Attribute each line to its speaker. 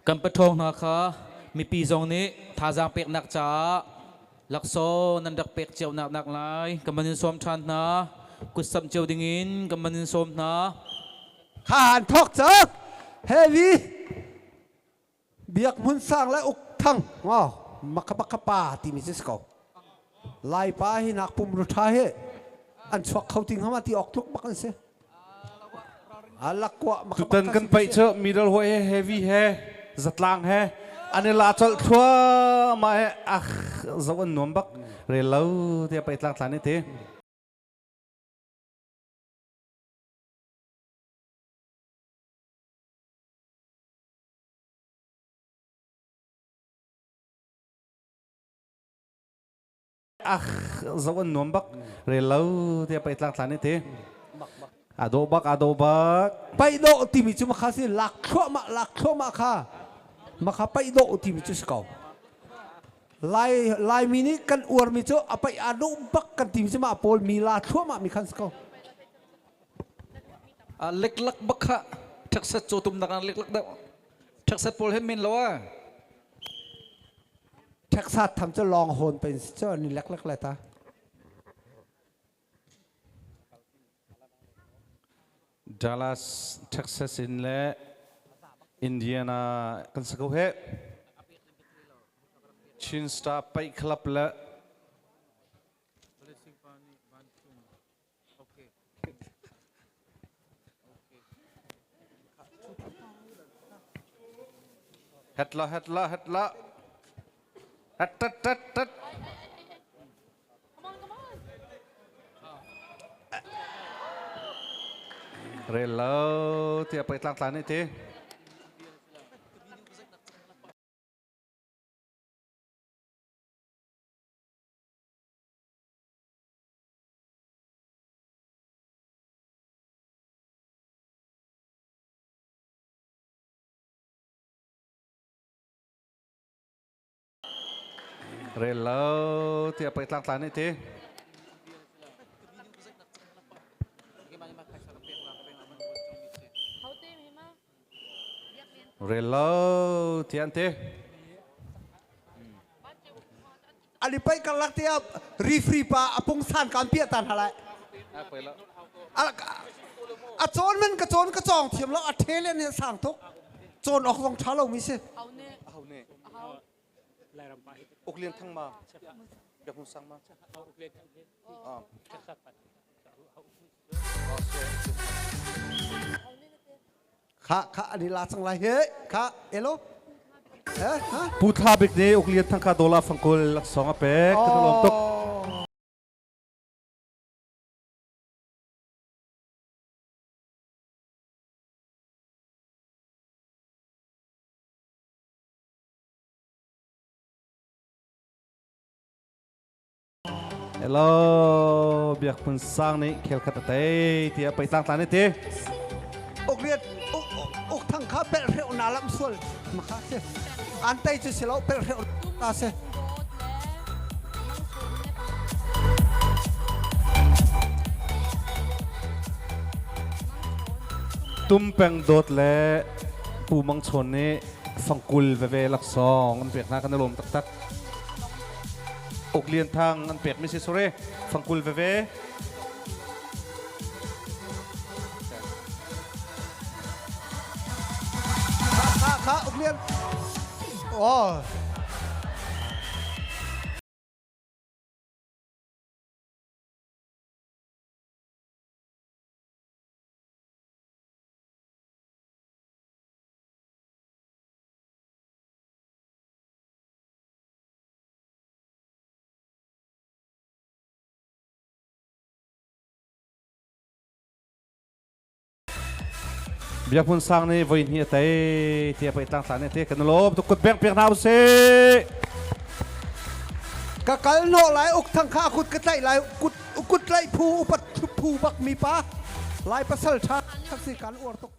Speaker 1: Kan paṭhawng hna kha mipi zong nih thazaang peknak caah laksawng nan rak pek cio nak nak lai kan van in sawm ṭhan hna. Kutsamh cio dingin kan van in sawm hna.
Speaker 2: Kha an thawk cang. Heavy Biak Hmun Sang le Uk Thang ngo maka baka pa timi cu si ko. Laipa hi nak pum ru ṭha hi an chuak kho ti hnga ma ti awk tluk bak an si.
Speaker 3: Tutan kan paih cu middle hoi he heavy he zatlang he an i la colh thluahmah he ah zoh an nuam bak rel lo tiah paih tlang thlan i ti. Ah zoh an nuam bak rel lo tiah pei tlang thlan i ti. A dawh bak a dawh bak.
Speaker 2: Paih dawh timi cu makha si lak thluahmah lak thluahmah kha makha paih dawh timi cu si ko. Lai Laimi nih kan uarmi cu a paih aa dawh bak kan timi cu mah pawl mi la thluahmah mi khan si ko.
Speaker 4: A leklak bak kha ṭhekset cawtum nak ah leklak deuh. Ṭhekset pawl he men lo ah.
Speaker 2: Texas tham cu longhorn pen si cu an i leklek le ta.
Speaker 3: Dallas, Texas in le Indiana kan si ko he. Chin Star Paih Club le Hetla hetla hetla het tet tet tet Rel lo tiah pei tlang tlan nih ti. Rel lo tiah pei tlangtla nih ti. Rel lo tiah an ti.
Speaker 2: Ali pai karlak te ah referee pa a pungsan kan piah ta hna lai. A cawn man ka cawn ka cawng thiam lo a the le ne sang tuk. Cawn awk zong tha lo mi si.
Speaker 3: Uk Lian Thang ma. Biak Hmun Sang ma.
Speaker 2: Kha kha ani la cang lai he kha elo.
Speaker 3: Pu Thla Bik nih Uk Lian Thang kha dollar fangkul laksawng a pek. Kan lawm tuk. Hello, Biak Hmun Sang nih khel khat a tei tiah pei tlang tlan ti.
Speaker 2: Uk riat uk thang kha pel hreu na lam sual makha si. An tei cu si lo pel hreu ta si.
Speaker 3: Tum peng dawt le Pu Mang Chawn nih fangkul veve laksawng an pek hna kan i lawm taktak. Uk Lian Thang an pekmi si sorry fangkul veve.
Speaker 2: Kha kha Uk Lian. Oh.
Speaker 3: Biak Hmun Sang nih voi hnih a tei tiah pei tlangtla nih te kan lawm tuk kut beng piak hna usih.
Speaker 2: Ka kal hnawh lai uk thang kha kut ka tlaih lai kut kut tlaih phu upat phu bak mi pa lai pasal tha si kan uar tuk.